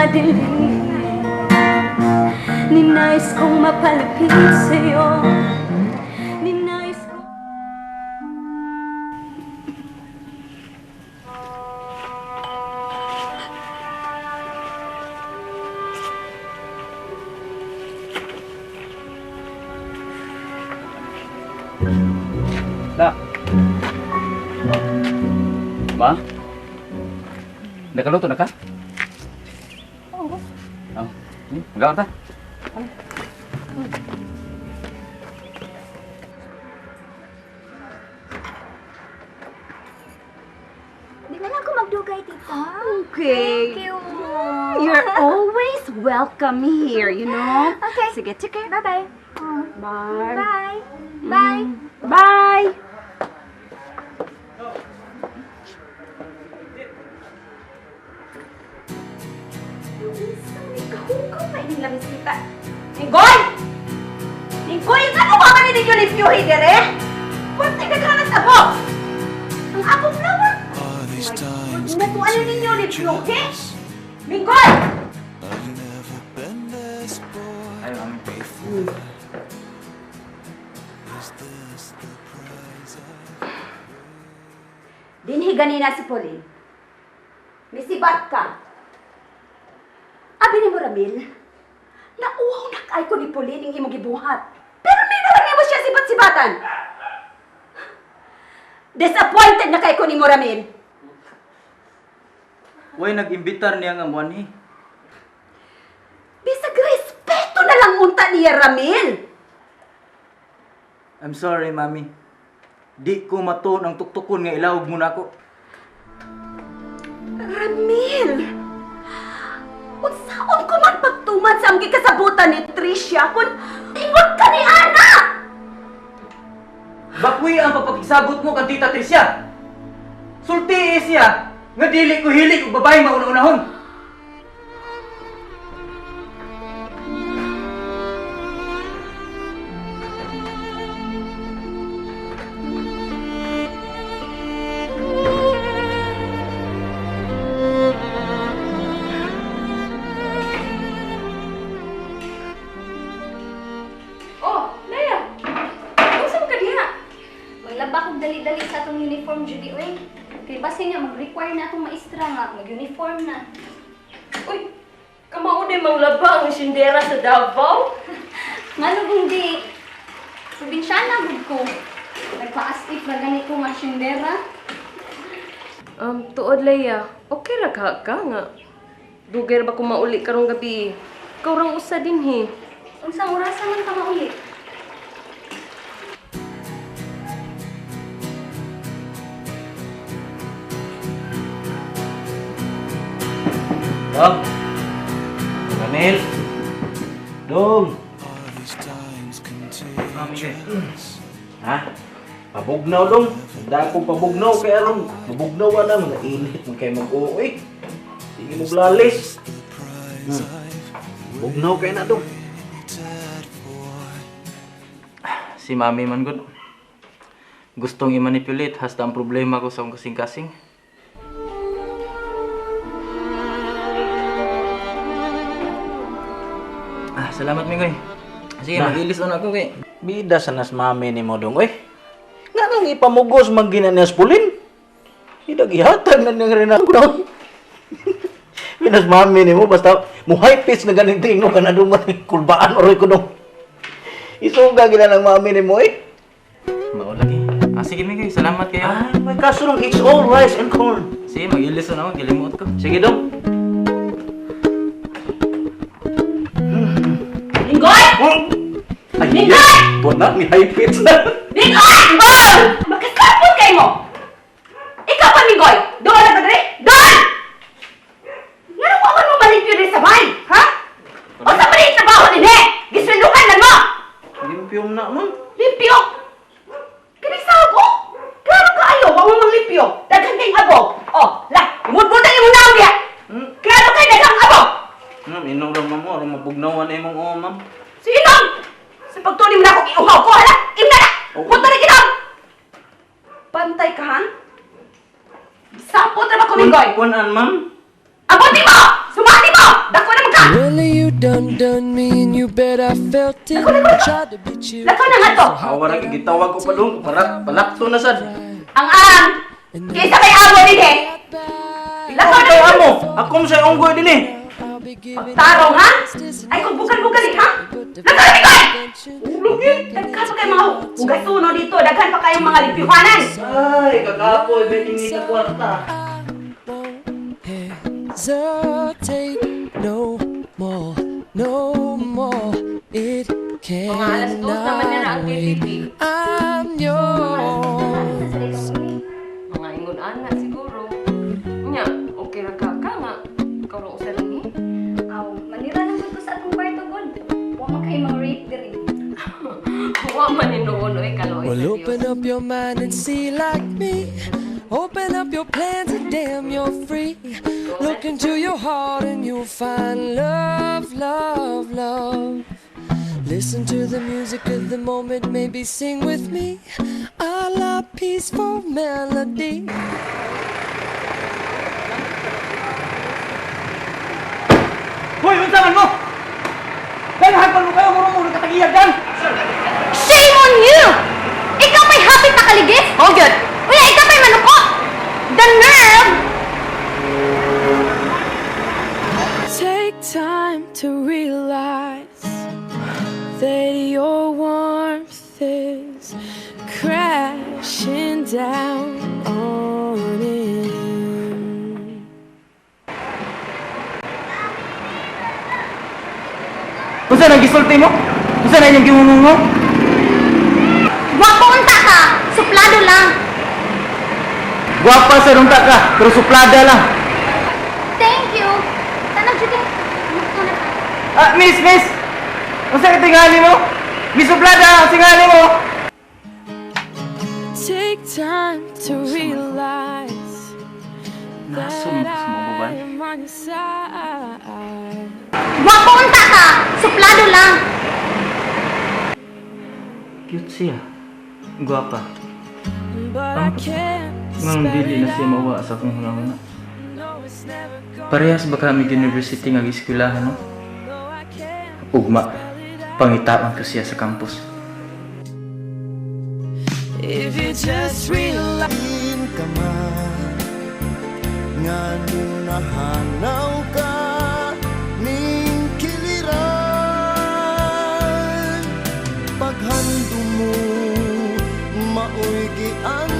madilim. Ninais kong mapalapit sa'yo. Ninais ko. La. Ma? Nakaluto na ka? Oo. Oh. Magawa ta? Di na lang ko magdugay, tita. Okay. Thank you. You're always welcome here, you know? Okay. Sige, take care. Bye-bye. Bye. Bye. Bye. Bye. Kahukaw pa ining lamisita. Ninggoy! Ninggoy, ano ba man ninyo limpyuhi dire? Pwerte naghanas abo! Ang akong flower! Natuan ninyo limpyuhi? Ninggoy! Ay, mami. Dinhi ganina si Pauline. Misibat ka. Abi ni mo, Ramil, nauhaw na kay ko ni Pauline ang imong gibuhat. Pero may nalang mo siya sibat-sibatan. Disappointed na kay ko ni mo, Ramil. Way nag-imbitar niya nga muanhi. Bisag respeto na lang unta niya, Ramil. I'm sorry, mami. Di ko matuon ang tuktukon nga ilawog mo nako. Ramil! Unsaon ko man pagtuman sa among gikasabutan ni Tricia kung ingon ka ni Ana! Bakwi ang pagpakigsabot mo kang Tita Tricia. Sulti siya nga dili ko hilig og babae mauna-unahon. Oh, Leia! Unsa man ka diha? Maglaba kong dali-dali sa atong uniform, Judy, oy. Kay basin nga, mag-require na atong maestra nga, mag-uniform na. Uy, kamao din manglaba ang sindera sa Davao. Ngano kung di, probinsyana gud ko. Nagpa-as if na gani ko nga sindera. Tuod Leia, okay ra ka ka nga. Dugay ra ba ko mauli karong gabi? Ikaw rang usa dinhi. Unsang orasa man ka mauli? Dong. Ramil. Dong! Mami kay. Ha? Pabugnaw dong. Handa akong pabugnaw kay aron mabugnaw na mga init man kay mag-uwi. Sige mo blalis. Bugnaw kay na dong. Si mami man gud. Gustong i-manipulate hasta ang problema ko sa akong kasing-kasing. Ah, salamat Mingoy. Sige, Nah. mag-ilis na ako kay. Bida sa nas mami ni mo dong oy. Nga nang ipamugos man gina niya spulin. Idagihatag na niyang rin ako dong. Binas mami ni mo basta mo high pitch na ganing tingno ka na dong kulbaan oroy ko dong. Isuga gina ng mami ni mo eh. Mao lagi. Ah, sige Mingoy, salamat kayo. Ay, may kaso dong, it's all rice and corn. Sige, mag-ilis na ako, gilimot ko. Sige dong. Linggoy! Ay, Linggoy! Tuwan na, ni high pitch na. Minggoy! Makasapot kay mo! Ikaw pa, Minggoy! Doon na ba diri? Doon! Ngano ko man mo malimpyo diri sa balay? Ha? O sa maliit na trabaho dinhi? Giswelduhan lang mo! Limpyong na, ma'am. Limpyo! Kini sago! Klaro kaayo, wa mo manglimpyo. Daghan kayong abo. Oh, la, imudbutan imong naong diha. Klaro kay daghang abo. Ma'am, inom lang ma'am, aron mabugnawan na imong oo, ma'am. Sinom! Sa pagtuli mo na akong iuhaw ko, hala! Imna na! Punta na ginom! Pantay ka, ha? Sapot na ba ko, Minggoy? Kunan, ma'am. Abuti mo! Sumali mo! Dako na ka! Well, you done done me and you bet I felt it. Tried to be chill. Lakaw na nga to! Awa ra gitawag ko pa dong para palakto na sad. Ang ang! Kaysa may amo din eh! Lakaw na Kay amo, ako mo sa unggoy din eh. I'll be giving Tarong ha? Ay kung bukal-bukal eh ha? Lakaw na Mikoy! Daghan pa kayong mga hugasuno dito. Daghan pa kayong mga limpyuhanan. Ay, kagapoy beting ni kwarta. Won't hesitate no more, no more. It Mga 2:00 naman nila ang cannot wait. KTP. I'm yours. Mga ingon ana siguro. Nya, okay ra ka ka nga. Ikaw ra usa din eh. Aw, manira lang gud ko sa atong kwarto gud. Wa man kay mga rape diri. Wa man ni noon oy kaloy sa Well, Dios. open up your mind and see like me. Open up your plans and damn, you're free. Look into your heart and you'll find love, love, love. Listen to the music of the moment, maybe sing with me. A la peaceful melody. Hoy, unsa man mo? Daghan pa mo kayo murong-murong katagiyag dan. Shame on you! Ikaw may hapit na kaligis? Oh, gyud. Uy, ikaw may manuko! The nerve! Take time to realize that your warmth is crashing down on in. Unsa nang gisulti mo? Unsa na inyong giunong mo? Wapo unta ka! Suplado lang! Gwapa sa runta ka, pero suplada lang. Thank you! Tanaw, Judy. Mukto na ka. Ah, miss, miss. Unsa ka tingali mo? Miss suplada ang tingali mo. Take time to realize Nasa mo that sa mga I babae. am on your side. Wapo unta ka! Suplado lang! Cute siya. Gwapa. But I can't Nang spell dili it na siya out. mawa sa akong hunahuna. No, it's never gonna Parehas ba kami university nga gieskwelahan no? No, I can't Ugma, spell it out. pangitaon ko siya sa campus. If you just realize. Ka man nga nahanaw ka ning kiliran paghandom mo maoy giantuman.